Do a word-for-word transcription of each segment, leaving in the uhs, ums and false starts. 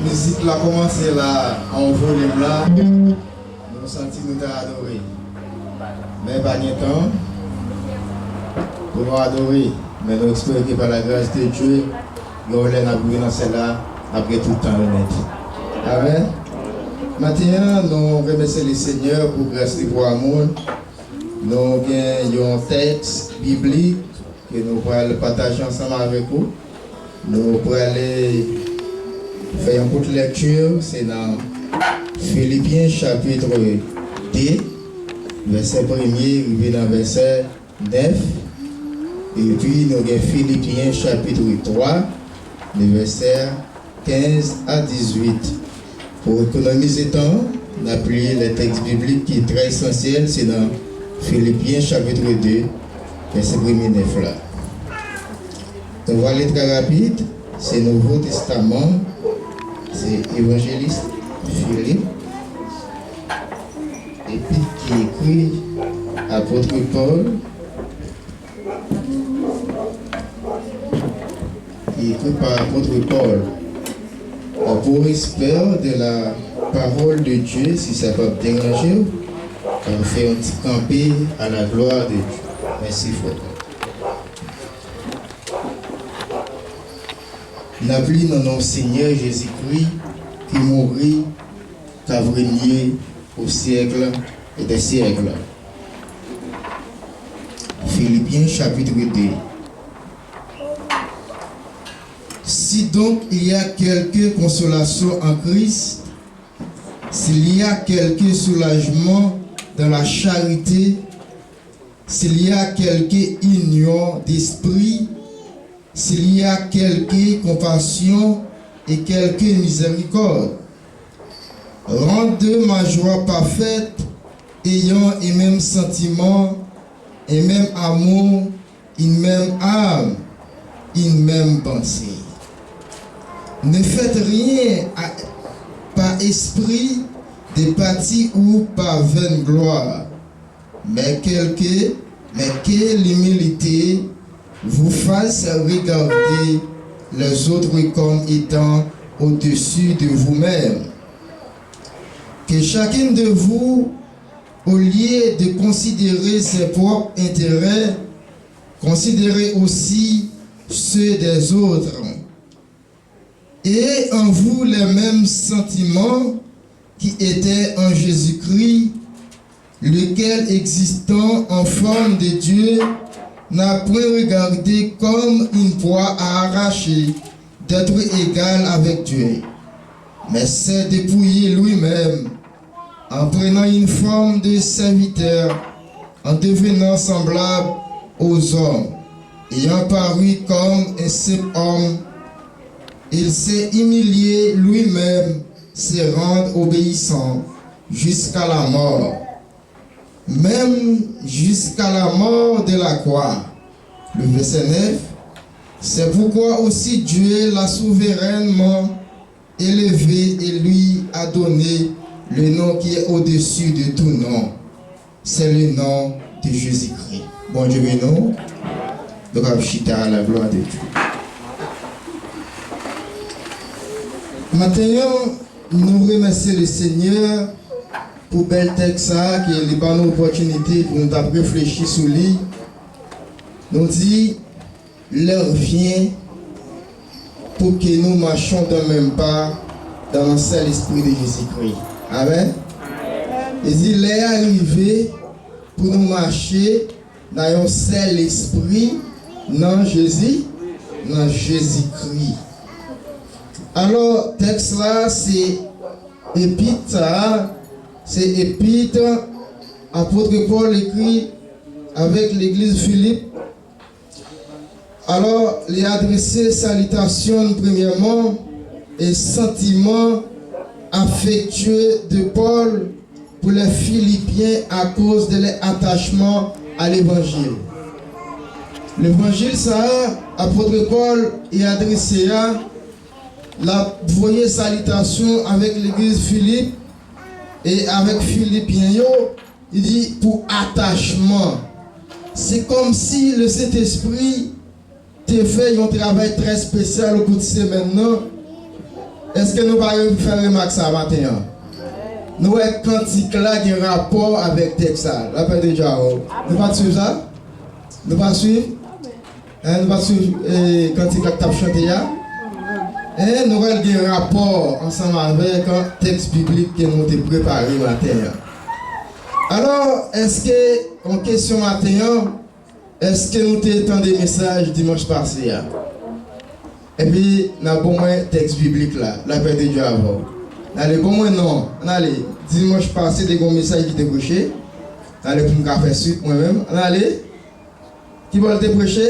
Mizik la kòmanse la, an volim la, nou santi nou ta adore. Men pa gen tan pou nou adore. Men nou espere ke pa la gras de Dye, yon lè n ap rive nan syèl la, n ap gen tout tan remèt. Amèn. Maten an, nou remèsye Lesenyè pou gras li, pou amou l. Nou gen yon tèks biblik ke nou pral pataje ansanm avèk ou. Nou prale fè yon kout lèkti, se nan Filipyen chapit de, vèsè premye rive nan vèsè nèf, epi nou gen Filipyen chapit twa, de vèsè kenz a dizuit. Pou ekonomize tan, n ap li lè tèks biblik ki trè esansyèl, se nan Filipyen chapit de, vèsè premye nèf la. Nou va li trè rapid, se Nouvo Testaman, se Evanjelis Filip, epit ki ekri apot Pòl, ki ekri pa apot Pòl. Pour respect de la parole de Dieu, si sa p ap deranje w, an nou fè yon ti kanpe à la gloire de Dieu. Mèsi, frè. N ap li nan non Senyè Jezikri, ki mouri, k ap renye au siècle des siècles. Filipyen chapit de. Si donc il y a quelque consolation en Christ, s'il y a quelque soulagement dans la charité, s'il y a quelque union d'esprit, s'il y a quelque compassion et quelque miséricorde, rendez ma joie parfaite, ayant un même sentiment, un même amour, une même âme, une même pensée. Ne faites rien à- par esprit de parti ou par vaine gloire, mais quelque, mais que l'humilité vous fasse regarder les autres comme étant au-dessus de vous-même. Que chacun de vous, au lieu de considérer ses propres intérêts, considère aussi ceux des autres. Ayez en vous les mêmes sentiments qui étaient en Jésus-Christ, lequel, existant en forme de Dieu, n'a point regardé comme une proie à arracher d'être égal avec Dieu, mais s'est dépouillé lui-même en prenant une forme de serviteur, en devenant semblable aux hommes, ayant paru comme un simple homme, il s'est humilié lui-même, se rendre obéissant jusqu'à la mort, même jusqu'à la mort de la croix. Le verset neuf, c'est pourquoi aussi Dieu l'a souverainement élevé et lui a donné le nom qui est au-dessus de tout nom. C'est le nom de Jésus-Christ. Bondye beni w. Nou kab chita à la gloire de Dieu. Maten an, nou remèsye Lesenyè pou bèl tèks sa a, ke li ba nou opòtinite pou nou t ap reflechi sou li. Nou di, l'heure vient pour que nous marchions d'un même pas dans le seul esprit de Jésus-Christ. Amèn. Li di, lè a rive pou nou mache nan yon sèl espri nan Jezi, nan Jezikri. Alò, tèks la, se epit sa a, se epit apot Pòl ekri avèk legliz Filip. Alò, li adrese salitasyon l premyèman e santiman afektye de Pòl pou lè Filipyen akoz de lè atachman a levanjil. Levanjil sa a, apot Pòl e adrese a, l ap voye salitasyon avèk legliz Filip e avèk Filipyen yo, li di pou atachman. Se kòmsi le Sentespri te fè yon travay trè espesyal o kou de semèn nan. Èske nou pa fè remak sa maten an? Nou wè kantik la gen rapò avèk tèks sa. Lapè de Dye avè w. Nou pa t swiv sa? Nou pa swiv? Hein, nou pa t swiv, eh, kantik la k t ap chante a? Hein, nou wè l gen rapò ansanm avèk, eh, tèks biblik ke nou te prepare maten an. Alò, èske, yon kesyon maten an, èske nou te tande mesaj dimanch pase a? Epi, n a ban mwen tèks biblik la, lapè de Dye avè w. N ale, ban mwen non, n ale. Dimanch pase, te gen yon mesaj ki te preche. N ale pou m ka fè swit mwen menm. N ale. Ki bò l te preche?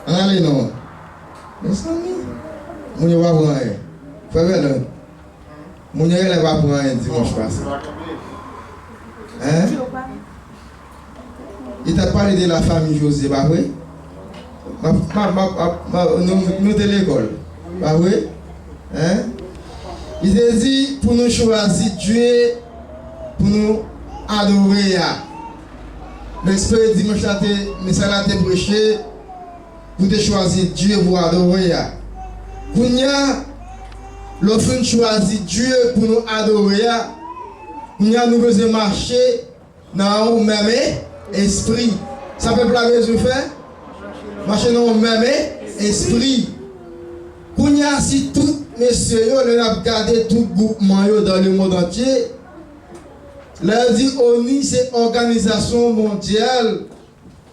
Ann ale non. Mezanmi. Moun yo pa pran anyen. Frè Vèlan, moun yo genlè pa pran anyen dimanch pase. Hein? Li t ap pale de la famille José, pa vre? M ap, m ap, m ap, m ap, m ap, nou, nou te lekòl, pa vre? Hein? Li te di pou nou chwazi Dye pou nou adore a. M espere dimanch la te, mesaj la te preche pou te chwazi Dye pou adore a. Kounye a, lè w fin chwazi Dye pou nou adore a, kounye a nou bezwen mache nan yon menm e-, espri. Sa pèp la bezwen fè? Mache nan yon menm e-, espri. Kounye a, si tout mesye yo, lè n ap gade tout gwoupman yo dans le monde entier, lè yo di ONU se òganizasyon mondyal,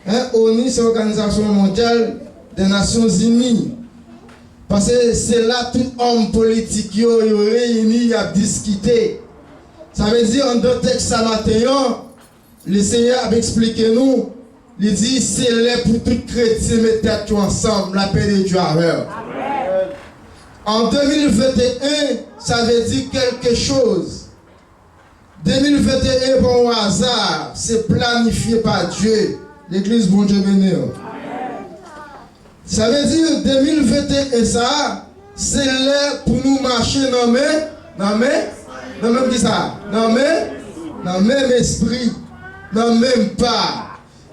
hein, ONU se òganizasyon mondyal dè Nasyon Zini. Paske se la tout òm politik yo, yo reyini, y ap diskite. Sa vle di, anndan tèks sa maten an, Lesenyè ap eksplike nou, li di, se lè pou tout kretyen met tèt yo ansanm, lapè de Dye avè w. An de mil venteyen, sa vle di kèlke choz. De mil venteyen pa yon aza, se planifye pa Dye. Legliz, Bondye beni w. Sa vle di, de mil venteyen sa a, se lè pou nou mache nan men, nan men, nan menm kisa? Nan men, nan menm espri, nan menm pa.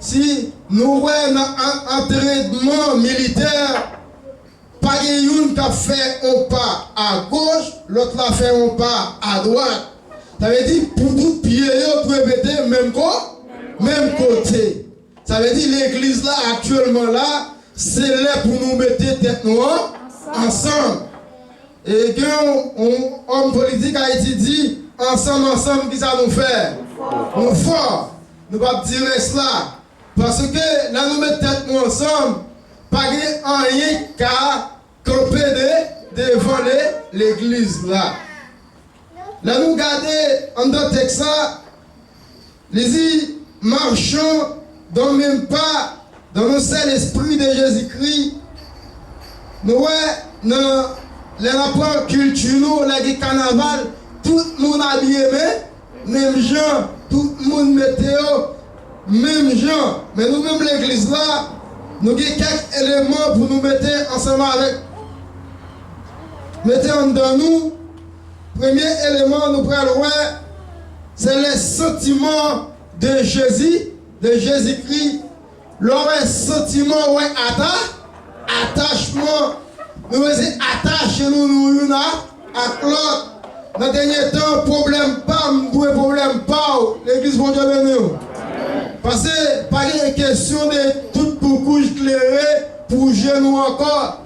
Si nou wè nan an-, antrènman militè, pa gen youn k ap fè yon pa agoch, lòt la fè yon pa adwat. Sa vle di, pou tout pye yo dwe mete menm ko-, menm kote. Sa vle di, legliz la, aktyèlman la, se lè pou nou mete tèt nou an-, ansanm. E gen yon, yon òm politik Ayiti di, ansanm, ansanm, kisa nou fè? Nou fò. Nou p ap di rès la. Paske lè nou met tèt nou ansanm, pa gen anyen k ka kanpe de, devan le, legliz la. Lè nou gade anndan tèks la, li di, marchons d'un même pas, dans le seul esprit de Jésus-Christ. Nou wè, nan, lè n ap pran kilti nou, lè gen kanaval, tout moun abiye men, menm jan, tout moun mete yo menm jan. Men nou menm legliz la, nou gen kèk eleman pou nou mete ansanm avèk, mete anndan nou. Premye eleman nou pral wè, se les sentiments de Jésus, de Jésus-Christ. Lè w wè santiman, w wè ata-, atachman. Nou bezwen atache nou, nou youn a, ak lòt. Nan dènye tan, pwoblèm pa m dwe pwoblèm pa w. Legliz, Bondye beni w. Paske pa gen kesyon de tout boukouj klere pou je nou ankò.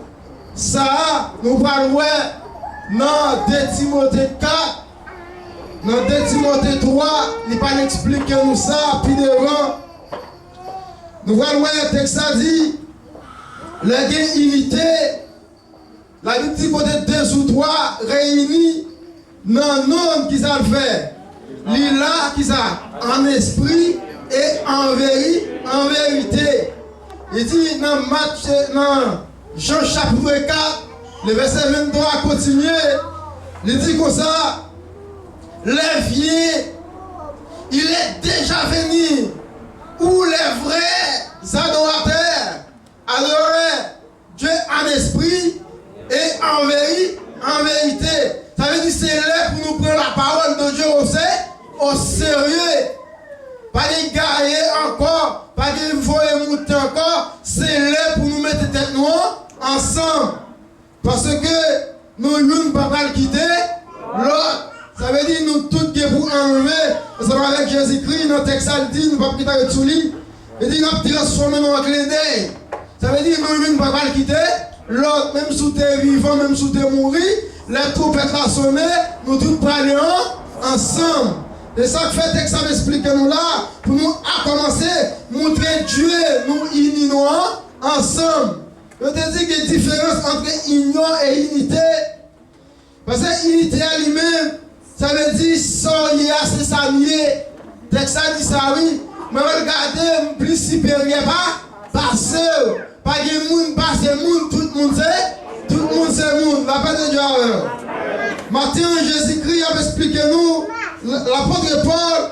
Sa a, nou pral wè nan de Timote kat, nan de Timote twa, li pral eksplike nou sa pi devan. Nou pral wè tèks la di, lè gen inite, Labib di kote de sou twa reyini nan non l, kisa l fè? Li la, kisa? An espri e an veri-, an verite. Li di nan Mat-, nan Jan chapit kat, le vèsè venntwa kontinye, li di konsa, l'heure vient, il est déjà venu, où les vrais adorateurs adoreraient Dieu en esprit et en véri-, en vérité. Sa vle di se lè pou nou pran la parole de Dieu au sé-, au sérieux. Pa gen gaye ankò, pa gen voye moute ankò. Se lè pou nou mete tèt nou an-, ansanm. Paske nou youn pa pral kite lòt. Sa vle di nou tout gen pou anlve ansanm avèk Jezikri. Nan tèks sa, l di nou p ap kite ret sou li. Li di n ap transfòme nou an klendèy. Sa vle di nou youn pa pral kite lòt, menm si w te vivan, menm si w te mouri, lè twonpèt la sonnen, nou tout prale an, ansanm. Se sa k fè tèks sa ap esplike nou la, pou nou a kòmanse montre Dye nou ini nou an, ansanm. Yo te di gen diferans ant inyon e inite. Paske inite a li menm, sa vle di sa w ye a, se sa m ye. Tèks la di sa wi. Mwen menm gade m plis siperyè pa, pase w. Pa gen moun pase moun, tout moun se, tout moun se moun. Lapè de Dye avè w. Maten an, Jezikri ap esplike nou, l-, lapòt Pòl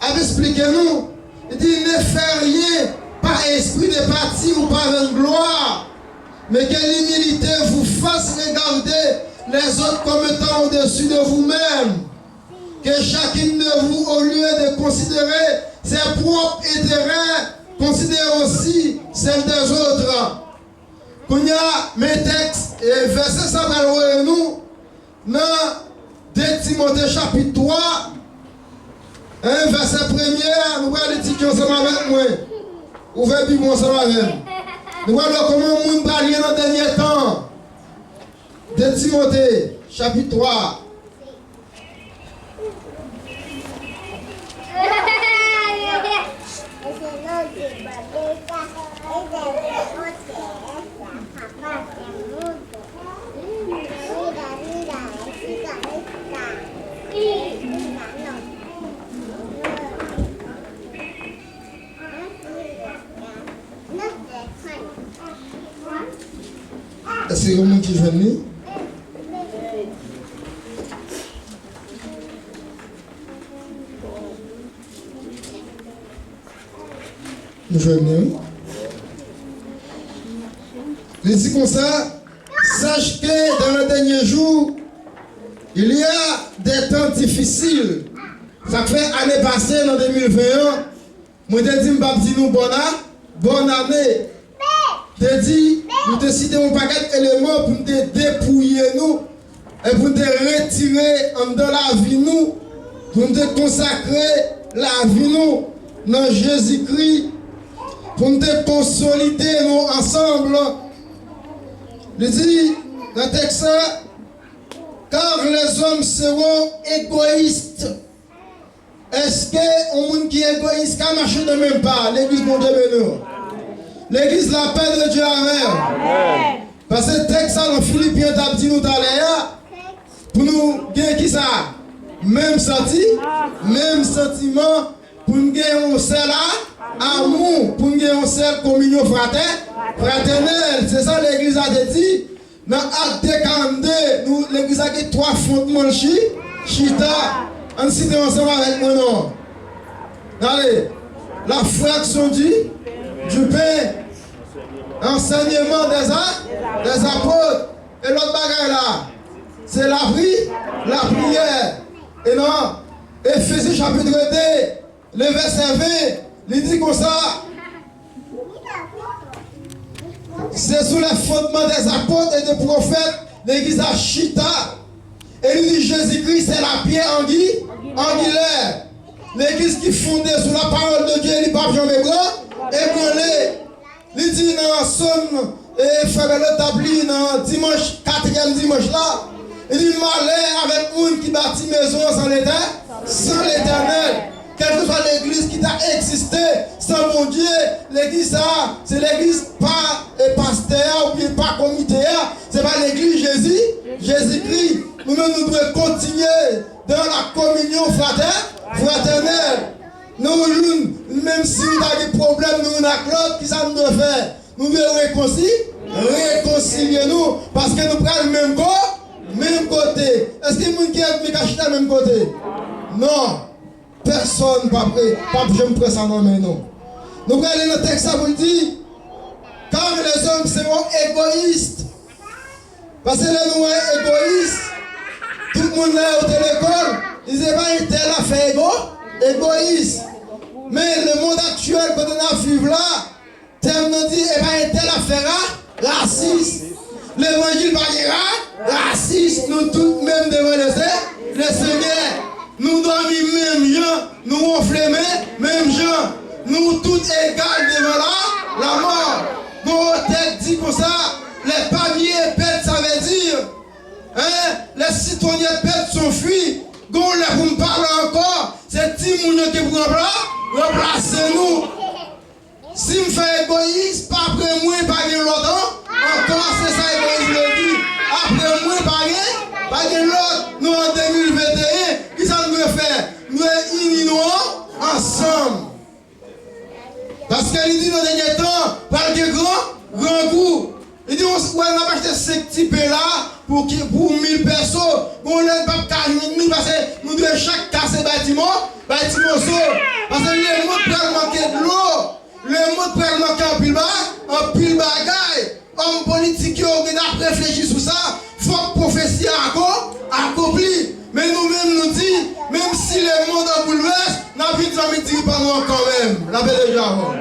ap esplike nou, li di, ne faites rien par esprit de parti ou par vaine gloire, mais que l'humilité vous fasse regarder les autres comme étant au-dessus de vous-même. Que chacun de vous, au lieu de considérer ses propres intérêts, considère aussi celles des autres. Kounye a, men tèks, e, vèsè sa pral voye nou nan de Timote chapit twa, en, vèsè premye a, nou pral etidye ansanm avèk mwen. Ouvè Bib ou ansanm avè m. Nou pral wè kòman moun pral ye nan dènye tan an. De Timote, chapit twa. Èske gen moun ki jwenn li? Nou jwenn li, wi. Li di konsa, sache que dans les derniers jours, il y a des temps difficiles. Sa k fè ane pase, nan de mil ven an, mwen te di m p ap di nou bòn a, bòn ane. Te di, nou te site yon pakèt eleman pou n te depouye nou, e pou n te retire anndan lavi nou, pou n te konsakre lavi nou nan Jezikri, pou n te konsolide nou ansanm. Li di nan tèks la, car les hommes seront égoïstes. Èske yon moun ki egoyis ka mache nan menm pa? Legliz, Bondye beni w. Legliz, lapè de Dye avè w. Paske tèks sa nan Filipyen t ap di nou talè a, pou nou gen kisa? Menm santi, menm santiman, pou n gen yon sèl a, amou, pou n gen yon sèl kominyon fratè, fratènèl. Se sa legliz la te di. Nan Ak de karannde, nou, legliz la gen twa fondman l chi, chita. Ann site ansanm avèk mwen non. Ale. La fraction du, du pain. Enseignement des a-, des apôtres. E lòt bagay la, se lapri, lapriyè. E nan Efezyen chapit de, le vèsè ven, li di konsa, c'est sur les fondements des apôtres et des prophètes, legliz la chita. E li di Jezikri se lapyè angi-, angilè. Legliz ki fonde sou la parole de Dieu, li p ap janm ebran-, ebranle. Li di nan Sòm, e, frè Bèlòt t ap li nan dimanch, katriyèm dimanch la, li di, malè avèk moun ki bati mezon an san Letè-, san Letènèl. Kèlkeswa legliz ki ta egziste san Bondye, legliz sa a, se legliz pa, e, pastè a oubyen pa komite a, se pa legliz Jezi, Jezikri. Nou menm, nou dwe kontinye dans la communion fratè-, fraternelle. Nou youn, menm si nou ta gen pwoblèm nou youn ak lòt, kisa nou dwe fè? Nou dwe rekonsi-, rekonsilye nou, paske nou pral menm ko-, menm kote. Èske moun ki ènmi ka chita menm kote? Non. Pèsòn p ap, p ap janm pran sa nan men nou. Nou prale nan tèks sa pou l di, car les hommes seront égoïstes. Paske lè nou wè egoyis, tout moun lè yo te lekòl, li se pa entèl ap fè ego-, egoyis. Men le monde actuel kote n ap viv la, tèm nan di e pa entèl ap fè ra-, rasis. Levanjil pa gen Nou tout menm devan le Se-, le Senyè. Nou dòmi menm jan, nou wonfle men, menm jan. Nou tout egal devan la, lamò. Gon otè k di konsa, les pamiers perdent, ça veut dire, hein, les citronniers perdent son fruit. Gon lè pou m pale ankò, se timoun yo ki pou ranpla-, ranplase nou. Si m fè egoyis, pa apre mwen pa gen lòt an-, ankò, se sa egoyis vle di. Apre mwen pa gen, pa gen lòt. Nou an de mil venteyen, kisa n dwe fè? Nou dwe ini nou an-, ansanm. Paske li di nan dènye tan, pral gen gran, grangou. Li di, w wè, n ap achte senk ti pen la pou ki, pou mil pèso. Gon lè n p ap ka jwenn li, paske nou dwe chak kase bay ti mò, bay ti moso. Paske lemonn pral manke dlo. Lemonn pral manke anpil ba-, anpil bagay. Òm politik yo gen ap reflechi sou sa. Fòk pwofesi a ako-, akonpli. Men nou menm nou di, menm si lemonn an boulvès, n ap vin zanmi dirijan nou an kanmenm. Lapè de Dye avè w.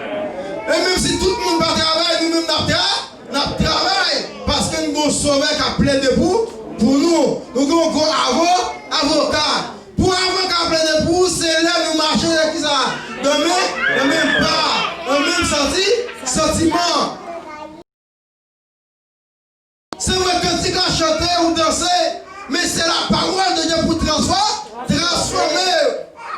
E menm si tout moun pa travay, nou menm n ap tra-, n ap travay. Paske n gon Sovè k ap plede pou, pou nou. Nou gon gwo avo-, avoka. Pou avoka plede pou ou, se lè nou mache nan kisa? Nan men, nan menm pa, nan menm santi, santiman. Se vre, kantik la chante ou danse, men se la parole de Dieu pou transfò-, transfòme.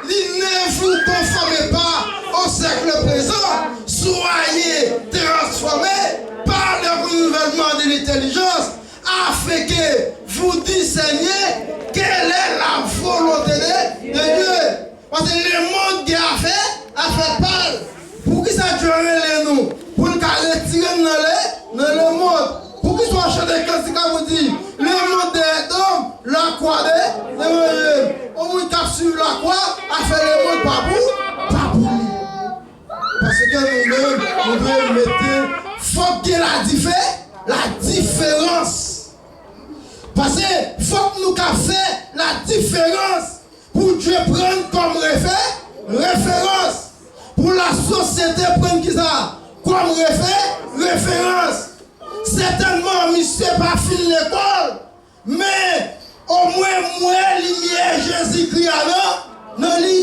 Li ne vous conformez pas au siècle présent, soyez transformés par le renouvellement de l'intelligence, afin que vous discerniez quelle est la volonté de, de Dieu. Paske lemonn gen afè, afè pa l. Poukisa Dye rele nou? Pou l ka retire n nan le, nan lemonn. Poukisa w chante kantik la pou di, lemonn dèyè do m, lakwa de, devan je m. Yon moun k ap swiv lakwa, afè lemonn pa pou, pa pou li. Paske nou menm, nou dwe mete, fòk gen ladife-, ladiferans. Paske fòk nou ka fè ladiferans. Pou Dye pran n kòm refe-, referans. Pou lasosyete pran n kisa? Kòm refe-, referans. Sètènman, misye pa fin lekòl, men omwen m wè limyè Jezikri a nan, nan li.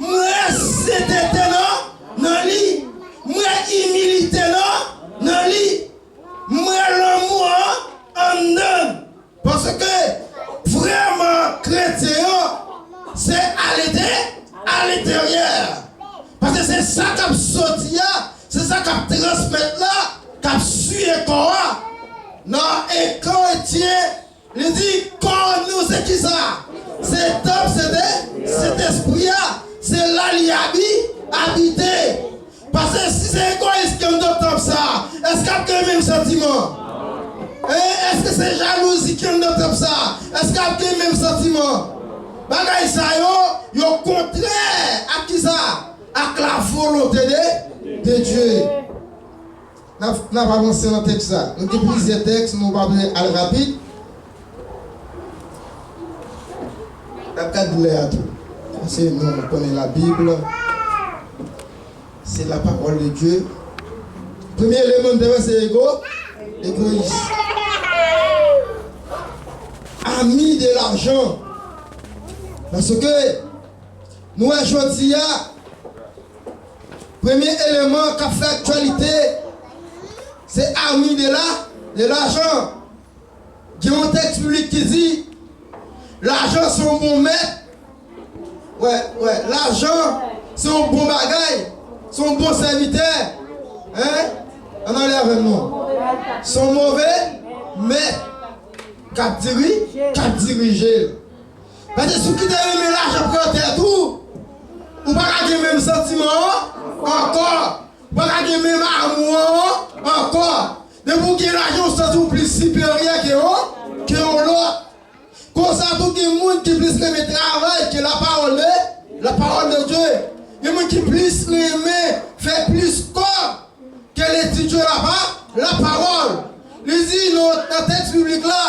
M wè sentete nan, nan li. M wè imilite nan, nan li. M wè lanmou an anndan l. Paske vrèman kretyen an, se alente-, alenteryè. Paske se sa k ap soti a, se sa k ap transmèt la, k ap siye kò a. Nan en kretyen, li di, kò nou se kisa? Se tanp Sentè-, Sentespri a, se la li abi-, abite. Paske si se egoyis ki anndan tanp sa a, èske ap gen menm santiman? E èske se jalouzi ki anndan tanp sa a? Èske ap gen menm santiman? Bagay sa yo, yo kontrè ak kisa? Ak la volonte de, de Dye. N ap, n ap avanse nan tèks la. Nou gen plizyè tèks, nou pa vle al rapid. N ap gad lè a tou. Paske nou konnen Labib, c'est la parole de Dieu. Premye eleman n te wè se ego, egoyis. Ami de lajan. Paske nou wè jodi a, premye eleman k ap fè aktyalite, se ami de la, de lajan. Gen yon tèks biblik ki di, lajan se yon bon mèt. Wè, wè, lajan se yon bon bagay, se yon bon sèvitè. Hein? Ann ale avè m non. Se yon move mèt k ap diri-, k ap dirije l. Paske si w kite renmen lajan pran tèt ou, ou pa ka gen menm santiman an ankò. Ou pa ka gen menm amou an ankò. Depi w gen lajan, ou santi w plis siperyè ke yon, ke yon lòt. Konsa tou, gen moun ki plis renmen travay ke la parole de, la parole de Dieu. Gen moun ki plis renmen fè plis kòb ke letidye la pa-, la parole. Li di nan, nan tèks biblik la,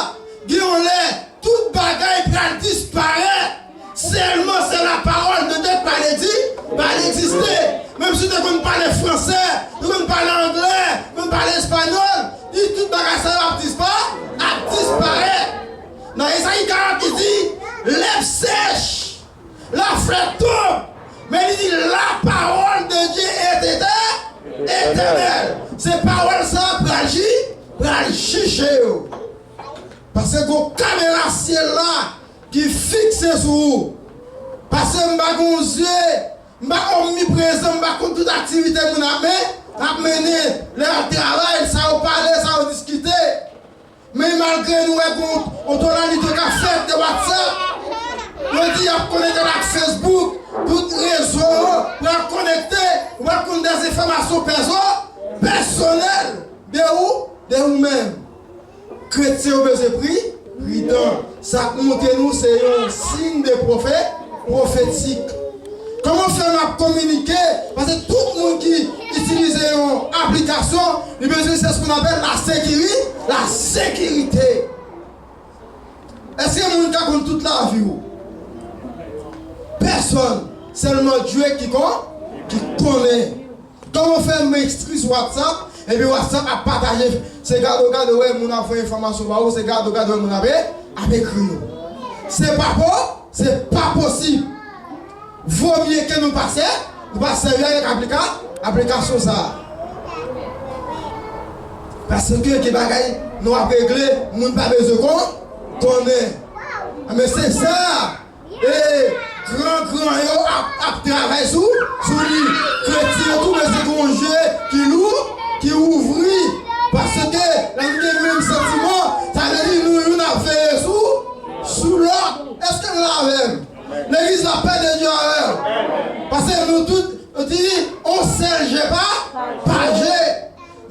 gen yon lè, tout bagay pral disparèt. Sèlman se la parole de Dieu k pral egzi-, pral egziste. Menm si w te konn pale fransè, te konn pale anglè, te konn pale espanyòl, li di tout bagay sa yo ap dispa-, ap disparèt. Nan Ezayi Lèb sèch, laflè tonbe, men li di, la parole de Dieu est étè-, éternelle. Se pawòl sa a pral ji-, pral jije yo. Paske gon kamera syèl la ki fikse sou ou. Paske m pa gon zye, m pa omniprezan, m pa konn tout aktivite moun ap men-, ap mennen lè y al travay, sa yo pale, sa yo diskite. Men malgre nou wè gon, yon tonalite k ap fèt de WhatsApp, yo di y ap konekte l ak Facebook, tout rezo yo pral konekte, ou pral konn de enfòmasyon pèso-, pèsonèl de ou, de ou menm. Kretyen yo bezwen pri-, pridan. Sa k montre nou se yon siy de pwofè-, pwofetik. Kòman fè n ap kominike? Paske tout moun ki itilize yon aplikasyon, li bezwen se sa n apèl la sekiri-, la sekirite. Èske moun ka konn tout lavi w? Pèsonn. Sèlman Dye ki kon-, ki konnen. Kòman fè m enskri sou WhatsApp, epi WhatsApp ap pataje, se gade w gade w wè moun ap voye enfòmasyon ba ou, se gade w gade w wè moun ap e-, ap ekri w. Se pa po-, se pa posib. Vo mye ke nou pa sè-, nou pa sèvi avèk aplika-, aplikasyon sa a. Paske gen bagay nou ap regle, moun pa bezwen kon-, konnen. Men se sa. E gran gran yo ap, ap travay sou, sou li. Kretyen yo tou bezwen gen yon je ki lou-, ki ouvri. Paske lè nou gen menm santiman, sa vle di nou youn ap veye sou, sou lòt. Èske nou la avè m? Legliz la, pè de Dye avè w. Paske nou tout, nou di, on sèl je pa, pa je.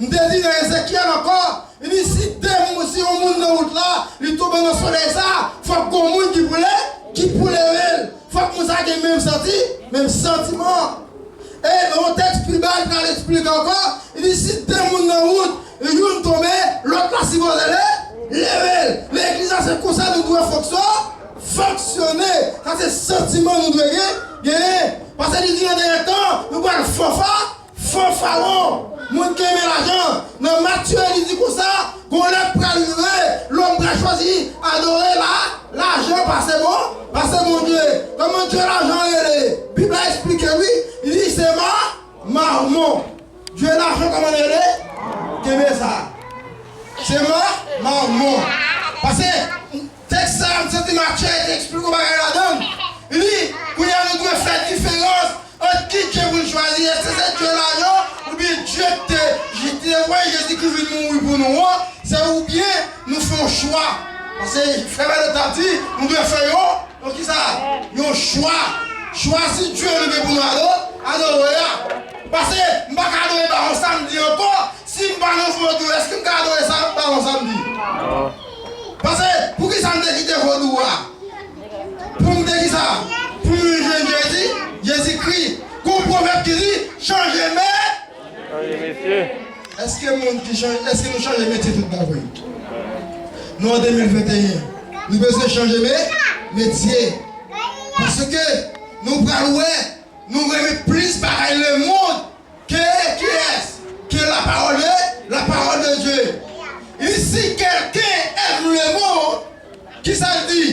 M te di nan Ezekyèl ankò, li di, si de moun, si yon moun nan wout la, li tonbe nan solèy sa, fòk gon moun ki pou le-, ki pou leve l. Fòk moun sa gen menm santi-, menm santiman. E nan yon tèks pi ba, li pral eksplike ankò, li di, si de moun nan wout, youn tonbe, lòt la sipoze le-, leve l. Legliz la, se konsa nou dwe fonksyon-, fonksyone. Sa se santiman nou dwe gen-, genyen. Paske li di nan dènye tan, nou pral fanfa-, fanfaron, moun ki renmen lajan. Nan Matye, li di konsa, gon lè k pral rive, lòm pral chwazi adore la, lajan pase Bon, pase Bondye. Kòman dye lajan rele? Bib la eksplike, wi. Li di se ma-, mamon. Dye lajan, kòman l rele? Kenbe sa. Se ma-, mamon. Paske tèks sa a, m santi Matye te eksplike yon bagay ladan l. Li di, kounye a nou dwe fè diferans ant ki dye pou n chwazi, èske se dye lajan oubyen dye k te, ki te voye Jezikri vin mouri pou nou an, se oubyen nou fè yon chwa. Paske frè Bèlè t ap di, nou dwe fè yon, yon kisa? Yon chwa. Chwazi dye nou gen pou nou ado-, adore a. Paske m pa ka adore Bawon Samdi ankò, si m pa nan vodou, èske m ka adore sa, Bawon Samdi? Paske, poukisa m te kite vodou a? Pou m te kisa? Pou m jwenn Jezi, Jezikri. Gon pwovèb ki di, chanje me-, Chanje metye. Èske moun ki chanje, èske nou chanje metye tout bagay? Nou an de mil venteyen. Nou bezwen chanje me-, metye. Paske nou pral wè, nou renmen plis bagay lemonn ke kiyès? Ke la parole de, la parole de Dieu. Et si quelqu'un aime le monde, kisa l di?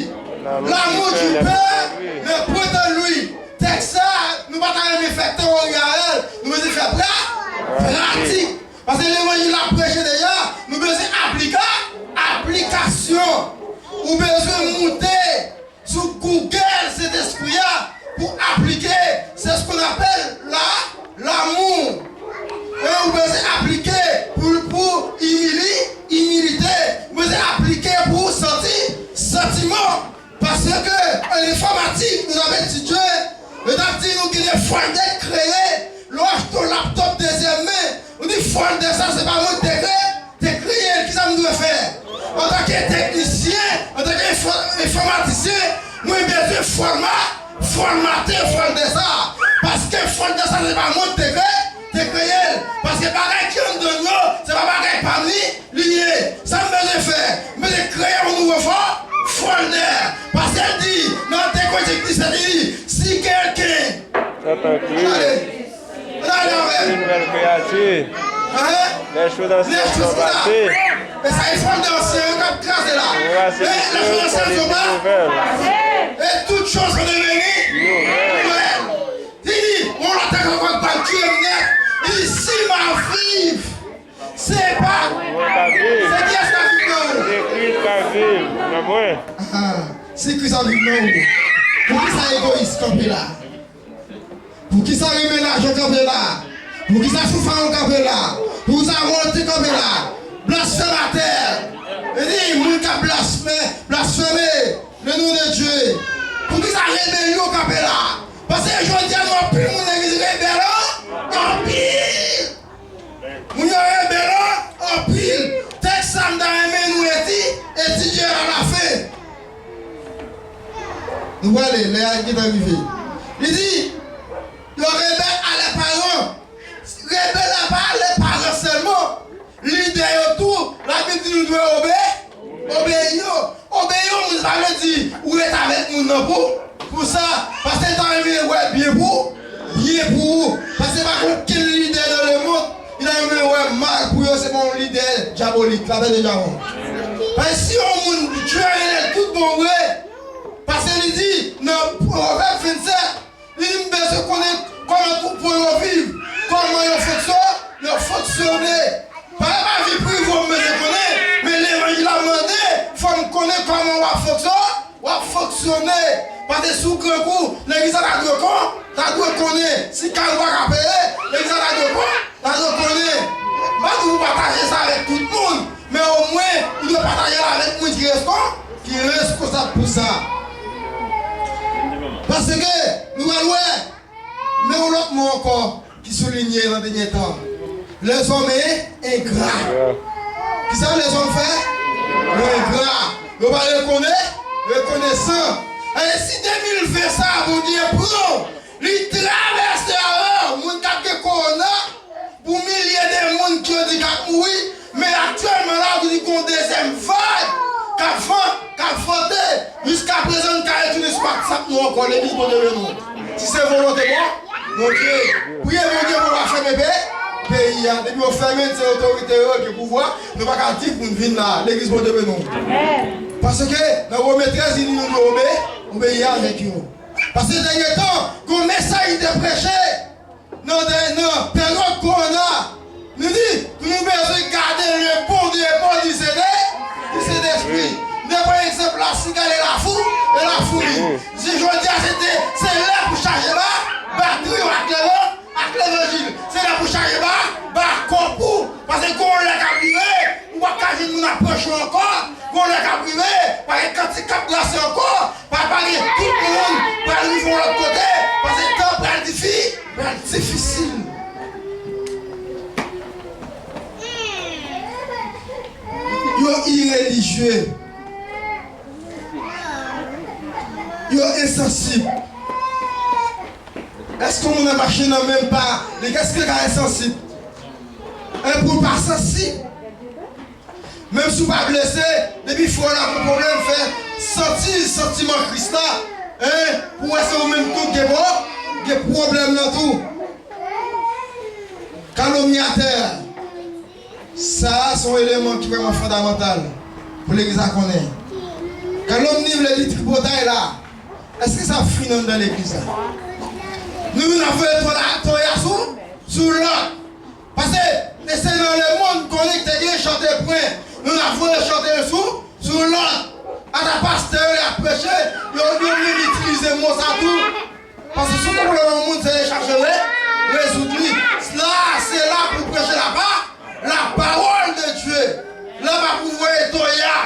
L'amour du Père n'est point en lui. Tèks sa, nou pa ta renmen fè teyori avè l, nou bezwen fè pra-, pratik. Paske levanjil la preche deja, nou bezwen aplika-, aplikasyon. Ou bezwen moute sou Google Sentespri a pou aplike, c'est ce qu'on appelle la, l'amour. E ou bezwen aplike pou, pou imili-, imilite. Ou bezwen aplike pou santi, santiman. Paske an enfòmatik, nou t ap etidye, yo t ap di nou gen de fòlde k kreye, lè w achte yon laptòp dezyèm men, ou di fòlde sa, se pa mwen k te kre-, te kreye l, kisa m dwe fè? Antanke teknisyen, antanke enfò-, enfòmatisyen, mwen bezwen fòma-, fòmate fòlde sa. Paske fòlde sa, se pa mwen k te kre-, te kreye l. Paske bagay ki anndan l yo, se pa bagay pa m li, li ye. Sa m bezwen fè? M bezwen kreye yon nouvo fò-, fòlde. Paske l di, nan de Korinti disèt, li di, si kèlken. Satan kriye. Gade. Gade avè m. Une nouvelle créature. Hein? Les choses anciennes sont passées. E sa e fòlde ansyen yo k ap kraze la. Voici, les choses anciennes sont passées. Isi m ap viv. Se pa. Mwen ka viv. Se kiyès k ap viv nan ou? Se Kris k ap viv nan mwen. Ah, si Kris ap viv nan ou, poukisa egoyis kanpe la? Poukisa renmen lajan kanpe la? Poukisa soufrans kanpe la? Poukisa volonte kanpe la? Blasfematè! Li di, moun k ap blasfeme, blasfeme le nom de Dieu. Poukisa rebelyon kanpe la? Paske jodi a, nou anpil moun legliz rebèl anpil. Moun yo rebèl anpil. Tèks sa m ta renmen nou eti-, etidye alafen. Nou prale, lè a gentan rive. Li di, yo rebèl a lè paran. Rebèl la pa lè paran sèlman. Lidè yo tou, Labib di nou dwe obe-, obeyi yo. Obeyi yon moun, sa vle di ou ret avèk moun nan pou, pou sa. Paske l ta renmen wè byen pou, byen pou ou. Paske pa gen okenn lidè nan lemonn, li ta renmen wè mal pou yo, se pa yon lidè dyabolik, la tande djabon. Paske si yon moun Dye rele l tout bon vre, paske li di nan Pwovèb vennsèt, li di, "M bezwen konnen kòman twoupo yo viv, kòman yo fonksyo-, yo fonksyone." Pa, pa vi prive w m bezwen konnen, men levanjil la mande, fò m konnen kòman w ap fonksyo-, w ap fonksyone. Paske si w grangou, legliz la ta dwe kon-, ta dwe konnen. Si kay ou pa ka peye, legliz la ta dwe kon-, ta dwe konnen. M pa di pou w pataje sa avèk tout moun, men omwen, ou dwe pataje l avèk moun ki respon-, ki responsab pou sa. Paske, nou pral wè, men yon lòt mo ankò ki soulinye nan dènye tan. Lèzòm engra. Kisa lèzòm fè? Yo engra. Yo pa rekone-, rekonesan. E si de mil ven sa a, Bondye pran w, li travèse avè w, moun k ap gen kowona, pou milye de moun ki yo di k ap mouri, men aktyèlman la, ou di gon dezyèm vag k ap van-, k ap vante. Jiskaprezan, n ka retounen sou WhatsApp nou ankò, legliz Bondye beni nou. Si se volonte Bon-, Bondye, priye Bondye pou l pa fèmen pe-, peyi a. Depi yo fèmen, se otorite yo ki pouvwa, nou pa ka di pou n vin la. Legliz Bondye beni nou. Paske nan Women trèz, li di nou dwe obe-, obeyi avèk yo. Paske dènye tan, gon mesaj li te preche. Nan, nan, nan peryòd kowona, nou di, nou bezwen gade le bon repos du Sente-, du Sentespri. Nou te pran egzanp la, si gade lafou-, e lafoumi. Si jodi a, se te, se lè pou chaje ba-, batri w ak levan-, ak levanjil. Se lè pou chaje ba-, bakòp ou. Paske gon lè k ap rive, ou p ap ka jwenn moun ap pwoche w ankò. Gon lè k ap rive, pa gen kantik k ap brase ankò. Pa, pa gen, tout moun pral rive yon lòt kote, paske tan pral difi-, pral difisil. Yo irelijye. Yo ensansib. Èske yon moun ap mache nan menm pa li? Èske l ka ensansib? E pou l pa sansib, menm si w pa blese, depi frè w la gon pwoblèm, fè santi santiman Kris la, en, pou w wè se ou menm tou k gen pwo-, gen pwoblèm nan tou. Kalomnyatè, sa a se yon eleman ki vrèman fondamantal pou legliz la konnen. Kalomni vle di tripotay la. Èske sa ap fin anndan legliz la? Nou vin ap voye toya, toya sou, sou lòt. Paske, e se nan lemonn konnen ki te gen chante pwen. Nou n ap voye chante sou, sou lòt. Ata pastè yo, y ap preche, yo, yo menm itilize mo sa tou. Paske si w konprann yon moun, se chache re-, rezoud li. La, se la pou preche la pa-, la parole de Dieu. La pa pou voye toya.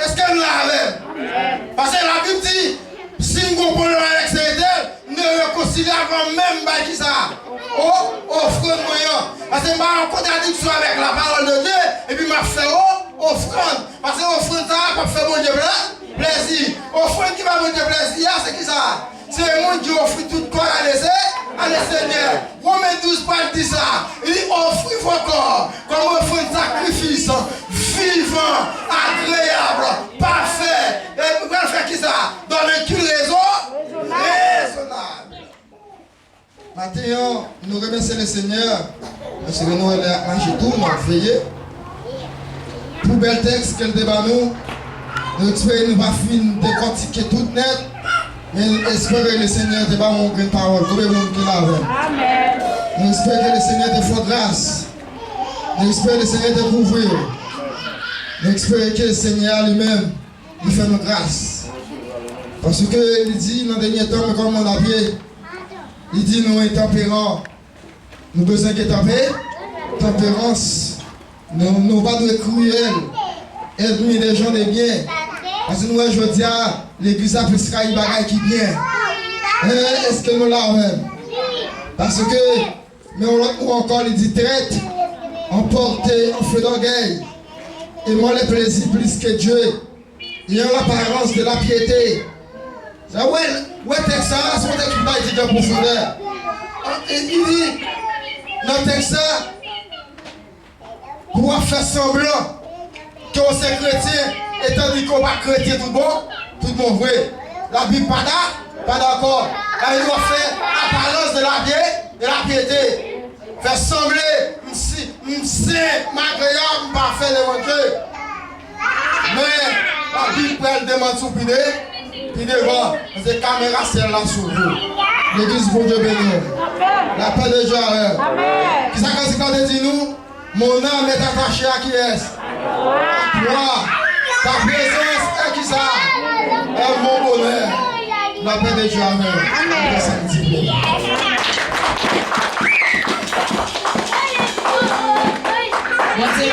Èske nou la avè m? Paske Labib di, si m gon pwoblèm avèk sèvitè, m dwe rekonsilye avan menm bay kisa? O, ofrann mwen an. Paske m pa an kontradiksyon avèk la parole de Dieu, epi m ap fè o, ofrann. Paske ofrann sa a p ap fè Bondye plè-, plèzi. Ofrann ki fè Bondye plèzi a, se kisa? Se moun ki ofri tout kò l a Lese-, a Lesenyè. Women douz pral di sa. Li ofri vòkò kòm ofrann sakrifis vivan, agreyab, pafè. E nou pral fè kisa? Dans le culte raison-, raisonnable. Maten an, nou remèsye Lesenyè, paske nou wè lè ap mache tou, n ap veye. Pou bèl tèks ke l te ba nou, nou espere nou pa fin dekòtike tout nèt, men espere Lesenyè te ba nou yon grenn pawòl. Konbyen moun ki la avè m? Amèn. Nou espere ke Lesenyè te fè w gras. Nou espere Lesenyè te kouvri w. Nou espere ke Senyè a li menm, li fè nou gras. Paske li di nan dènye tan, men kòm moun ap ye, li di nou entanperan. Nou bezwen gen tanpe, tanperans. Nou, nou pa dwe kriyèl, ènmi de jan de byen. Paske nou wè jodi a, legliz la plis rayi bagay ki byen. Èske nou la avè m? Paske men yon lòt mo ankò, li di trèt, anpòte an feu d'orgueil, aimant les plaisirs plus que Dieu, ayant l'apparence de la piété. Sa wè, wè tèks sa a, se yon tèks ki pa etidye an pwofondè. An, e, li di, nan tèks sa a, pou w ap fè sanblan ke w se kretyen, etandike w pa kretyen tout bon, tout bon vre. Labib pa da, pa dakò. Sa vle di w ap fè aparans de la pye, de la pyete. Fè sanble m si, m sen, m agreyab, m pafè devan Dye. Men, Labib pral demanti w pi de, pi devan. Paske kamera syèl la sou ou. Legliz, Bondye beni w. Lapè de Dye avè w. Kisa kantik la te di nou? Mon âme est attachée à qui est? À toi. Ta prezans est kisa? Est mon bonheur. Lapè de Dye avè w. Amen. Desann ti pye. Bondye